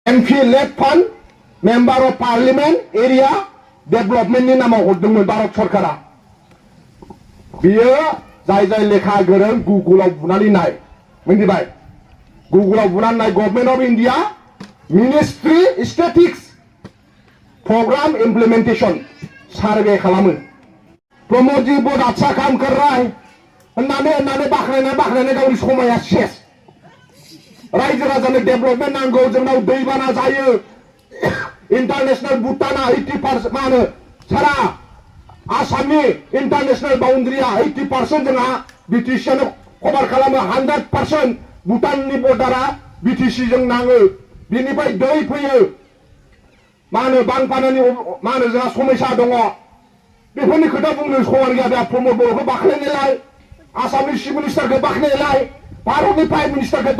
MP led fund member of parliament area development ni नामाव हरदोंमोन भारत सरकारा बियो जाय जाय लेखा गोरों गुगलाव बुनानै नाय मिथिबाय गुगलाव बुनानै नाय government of India ministry statistics programme implementation survey खालामो प्रमोद जी बहुत अच्छा काम कर रहा है होननानै बाखनायनाय गावनि समाया सेस रायजो राजानो डेभलपमेन्ट नांगौ जोंनाव दैबाना जायो इंटरनेशनल भूटाना 80% मा होनो सारा आसामनि इंटरनेशनल बाउंड्रिया 80% जोंहा बीटीसी आनो कभार खालामो 100% भूटाननि बर्डारा बीटीसी जों नाङो बिनिफ्राय दै फैयो मा होनो बानपानानि मा होनो जोंहा समस्या दङ बेफोरनि खोथा बुंनो समान गैया दा प्रमोद बर'खौ बाख्नायनायलाय आसामनि चिफ मिनिस्टारखौ बाख्नायलाय भारतनि प्राइम मिनिस्टारखौ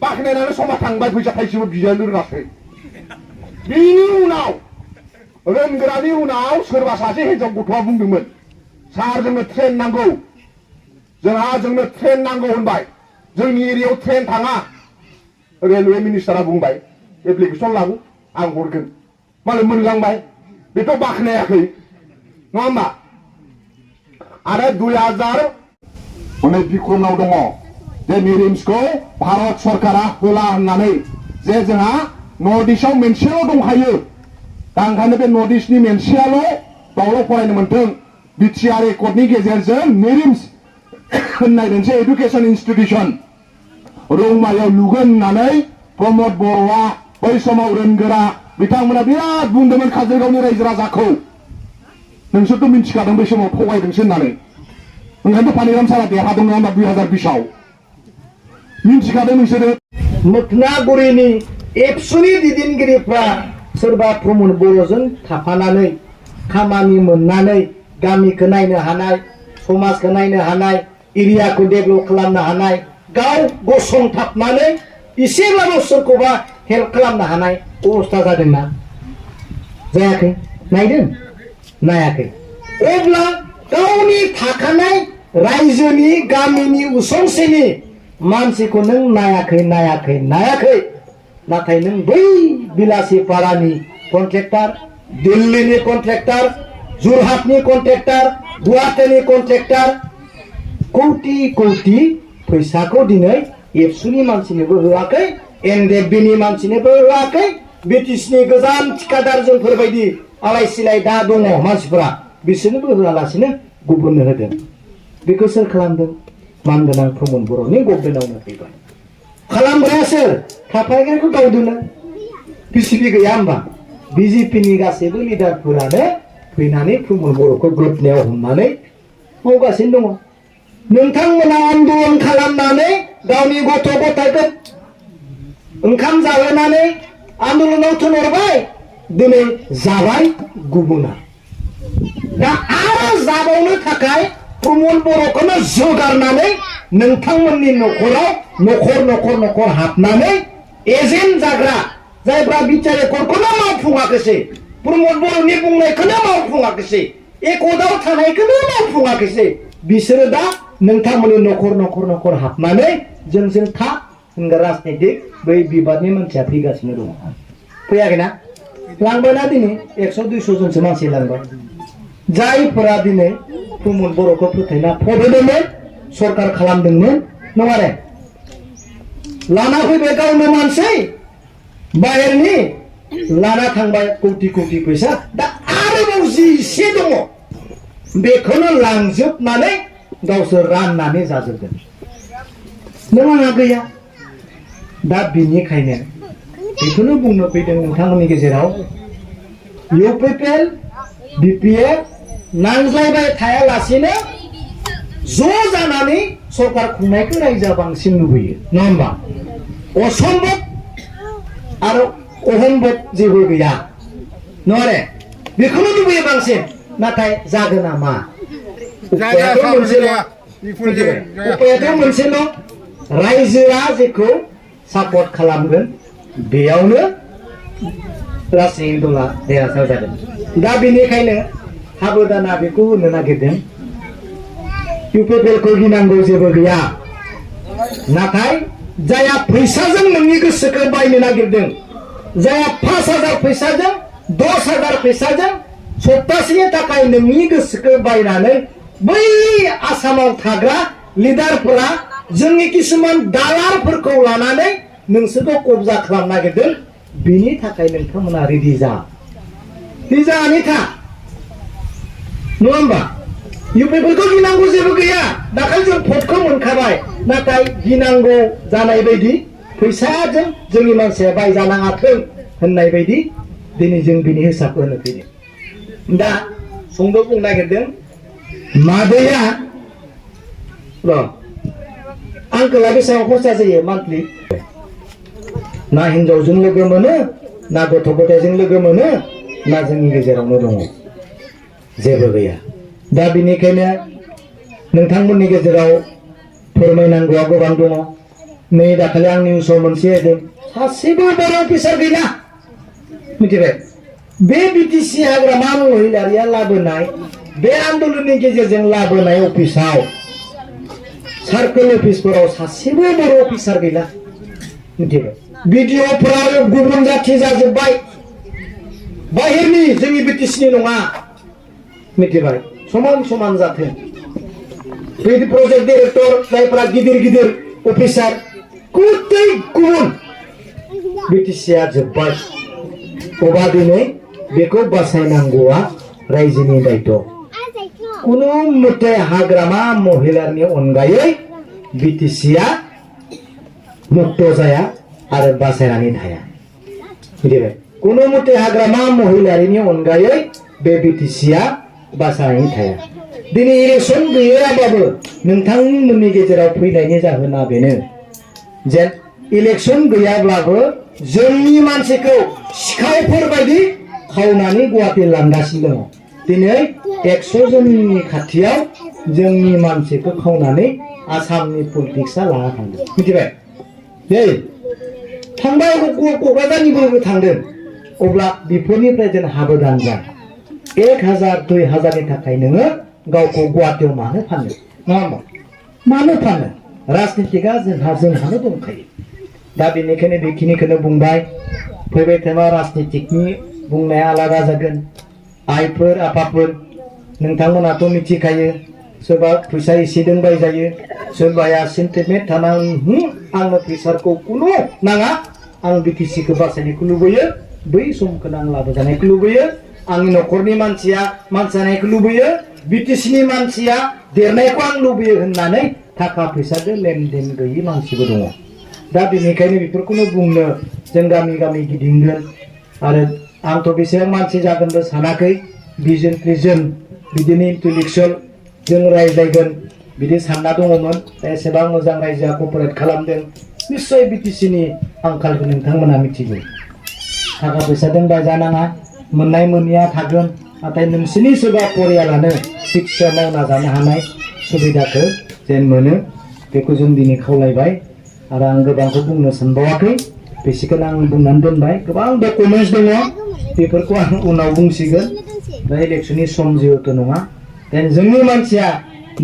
बाख्नायनानै समा थांबाय फैसा थाइसेबो बिजानो रोङाखै बिनि उनाव रोंग्रानि उनाव सोरबा सासे हिनजाव गथ'आ बुंदोंमोन सार जोंनो ट्रेन नांगौ जोंनो ट्रेन नांगौ होनबाय जोंनि एरियायाव ट्रेन थाङा रेलवे मिनिस्टारा बुंबाय एप्लिकेसन लाबो आं हरगोन मालाय मोनलांबाय बेथ' बाख्नायाखै नङा होमबा आरो 2000 बिक्रमाव दङ जे निरिम्सखौ भारत सरकारा होला होननानै जे जोंहा नर्थ इस्टआव मोनसेल' दंखायो दा ओंखायनो बे नर्थ इस्टनि मोनसेयाल' बावल' फरायनो मोनथों बिटिआर एकर्डनि गेजेरजों निरिम्स होननाय मोनसे एडुकेसन इन्स्टिटिउसन रौमायाव लुगोन होननानै प्रमोद बर'आ बै समाव रोंगोरा बिथांमोना बिराद बुंदोंमोन काजलगावनि रायजो राजाखौ नोंसोरथ' मिन्थिखादों बै समाव थगायदोंसो होननानै ओंखायनोथ' पानिराम सारा देरहादों नङा होमबा 2020आव मिन्थिखादों नोंसोरो मोखनागुरिनि एबसुनि दैदेनगिरिफ्रा सोरबा प्रमोद बर'जों थाफानानै खामानि मोननानै गामिखौ नायनो हानाय समाजखौ नायनो हानाय एरियाखौ डेभेलप खालामनो हानाय गाव गसंथाबनानै एसेब्लाबो सोरखौबा हेल्प खालामनो हानाय अबस्था जादोंना जायाखै नायदों नायाखै अब्ला गावनि थाखानाय रायजोनि गामिनि उसुंसेनि मानसिखौ नों नायाखै नाथाय नों बै बिलासिपारानि कन्ट्रेक्टर दिल्लीनि कन्ट्रेक्टर जरहाटनि कन्ट्रेक्टर गुवाहाटीनि कन्ट्रेक्टर कौटि फैसाखौ दिनै एबसुनि मानसिनोबो होआखै एनडेबिनि मानसिनोबो होआखै बिटिसिनि गोजान थिकादार जोंफोरबायदि आलाय सिलाय दा दङ मानसिफोरा बिसोरनोबो होआलासिनो गुबुननो होदों बेखौ सोर खालामदों मानगोनां प्रमोद बर'नि गभर्नमेन्टआवनो फैबाय खालामग्राया सोर थाफायग्राखौ गावदोंनो पिसिपि गैया होमबा बिजेपिनि गासैबो लिडारफोरानो फैनानै प्रमोद बर'खौ गोदनायाव हमनानै मावगासिनो दङ नोंथांमोना आन्दलन खालामनानै गावनि गथ' गथायखौ ओंखाम जाहोनानै आन्दलनाव थिनहरबाय दिनै जाबाय गुबुना दा आरो जाबावनो थाखाय प्रमोद बर'खौनो जगारनानै नोंथांमोननि न'खराव न'खर हाबनानै एजेन्ट जाग्रा जायफ्रा बिटिआर एकर्डखौनो मावफुङाखैसै प्रमोद बर'नि बुंनायखौनो मावफुङाखैसै एकर्डआव थानायखौनो मावफुङाखैसै बिसोरो दा नोंथांमोननि न'खर हाबनानै जोंजों था होनग्रा राजनितिक बै बिबादनि मानसिया फैगासिनो दङ फैयाखैना लांबायना दिनै 100-200 जनसो मानसि लांबाय जायफोरा दिनै प्रमोद बर'खौ फोथायना फदोदोंमोन सरकार खालामदोंमोन नङा रे लाना फैबाय गावनो मानसि बाहेरनि लाना थांबाय कौटि फैसा दा आरोबाव जि एसे दङ बेखौनो लांजोबनानै गावसोर राननानै जाजोबदों नों आंहा गैया दा बिनिखायनो बेखौनो बुंनो फैदों नोंथांमोननि गेजेराव इउपिपिएल बिपिएफ नांज्लायबाय थायालासेनो ज' जानानै सरकार खुंनायखौ रायजोआ बांसिन लुबैयो नङा होमबा असम्भब आरो अहम्भब जेबो गैया नङा रे बेखौनो लुबैयो बांसिन नाथाय जागोन नामा उपायाथ' मोनसेल' रायजोआ जेखौ सापर्ट खालामगोन बेयावनो राजनितिक दला देरहासार जागोन दा बेनिखायनो हाबोदाना बेखौ होनो नागिरदों इउपिपिएलखौ गिनांगौ जेबो गैया नाथाय जाया फैसाजों नोंनि गोसोखौ बायनो नागिरदों जाया 5,000 फैसाजों 10,000 फैसाजों सप्तासेनि थाखाय नोंनि गोसोखौ बायनानै बै आसामाव थाग्रा लिडारफोरा जोंनि किसुमान दालारफोरखौ लानानै नोंसोरखौ कब्जा खालामनो नागिरदों बिनि थाखाय नोंथांमोना रेडि जानानै था नङा होमबा बेफोरखौ गिनांगौ जेबो गैया दाखालि जों भटखौ मोनखाबाय नाथाय गिनांगौ जानाय बायदि फैसाजों जोंनि मानसिया बायजानाङाथों होननाय बायदि दिनै जों बिनि हिसाबखौ होनो फैदों दा सुंद' बुंनो नागिरदों मादैया आंखोला बेसेबां खरसा जायो मान्थलि ना हिनजावजों लोगो मोनो ना गथ' गथायजों लोगो मोनो ना जोंनि गेजेरावनो दङ जेबो गैया दा बेनिखायनो नोंथांमोननि गेजेराव फोरमायनांगौआ गोबां दङ नै दाखालि आं निउसाव मोनसे होदों सासेबो बर' अफिसार गैला मिथिबाय बे बिटिसि हाग्रामा महिलारिया लाबोनाय बे आन्दोलननि गेजेरजों लाबोनाय अफिसाव सार्कोल अफिसफोराव सासेबो बर' अफिसार गैला मिथिबाय बिडिअ'फोरा गुबुन जाथि जाजोब्बाय बाहेरनि जोंनि बिटिसिनि नङा मिथिबाय समान समान जाथों बे प्रजेक्ट डाइरेक्टर जायफोरा गिदिर गिदिर अफिसार गुबै गुबुन बिटिसिया जोब्बाय अबा दिनै बेखौ बासायनांगौआ रायजोनि दायित्व कुनु मते हाग्रामा महिलारनि अनगायै बिटिसिया मुक्त जाया आरो बासायनानै थाया मिथिबाय कुनु मते हाग्रामा महिलारिनि अनगायै बे बिटिसिया बासायनानै थाया दिनै इलेक्सन गैयाबाबो नोंथांमोननि गेजेराव फैनायनि जाहोना बेनो जे इलेक्सन गैयाब्लाबो जोंनि मानसिखौ सिखावफोर बायदि खावनानै गुवाहाटि लांगासिनो दङ दिनै 100 जननि खाथियाव जोंनि मानसिखौ खावनानै आसामनि पलिटिक्सआ लाना थांदों मिथिबाय दे थांबाय क'क्राझारनिबो थांदों अब्ला बेफोरनिफ्राय जों हाबोदान जा 1,000 2,000नि थाखाय नोङो गावखौ गुवाहाटियाव मानो फानो नङा होमबा मानो फानो राजनितिकआ जोंहानो दंखायो दा बेनिखायनो बेखिनिखौनो बुंबाय फैबाय थानाय राजनितिकनि बुंनाया आलादा जागोन आइफोर आफाफोर नोंथांमोनाथ' मिथिखायो सोरबा फैसा एसेदों बायजायो सोरबाया सेन्टिमेन्ट थाना आंनो फैसाखौ कुनु नाङा आं बिटिसिखौ बासायनायखौ लुबैयो बै समखौनो आं लाबोजानायखौ लुबैयो आंनि न'खरनि मानसिया जानायखौ लुबैयो बिटिसिनि मानसिया देरनायखौ आं लुबैयो होननानै थाखा फैसाजों लेनदेन गैयि मानसिबो दङ दा बेनिखायनो बेफोरखौनो बुंनो जों गामि गामि गिदिंगोन आरो आंथ' बेसेबां मानसि जागोनबो सानाखै भिजन प्रिजन बिदिनो इन्टेलेक्सुवेल जों रायज्लायगोन बिदि सानना दङमोन एसेबां मोजां रायजोआ कपारेट खालामदों निश्चय बिटिसिनि आंखालखौ नोंथांमोना मिथिगौ थाखा फैसाजों बायजानाङा मोननाय मोनैया थागोन नाथाय नोंसोरनि सोरबा परियालानो फिक्सा मावना जानो हानाय सुबिदाखौ जेन मोनो बेखौ जों दिनै खावलायबाय आरो आं गोबांखौ बुंनो सानबावाखै बेसिकखौनो आं बुंनानै दोनबाय गोबां डकुमेन्टस दङ बेफोरखौ आं उनाव बुंसिगोन दा इलेक्सननि सम जिहेतु नङा देन जोंनि मानसिया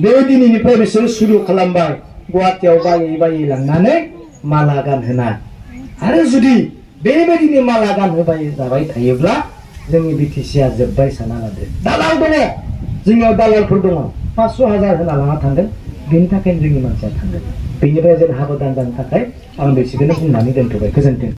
बे दिनैनिफ्राय बिसोर सुरु खालामबाय गुवाहाटियाव बायै लांनानै माला गानहोनाय आरो जुदि बेबायदिनो माला गानहोबाय जाबाय थायोब्ला जोंनि बिटिसिया जोब्बाय साना लादो दालाल दङ जोंनियाव दालालफोर दङ 500,000 होना लाना थांगोन बेनि थाखायनो जोंनि मानसिया थांगोन बेनिफ्राय जों हाबोदान जानो थाखाय आं बेसिखौनो बुंनानै दोनथ'बाय गोजोन्थों।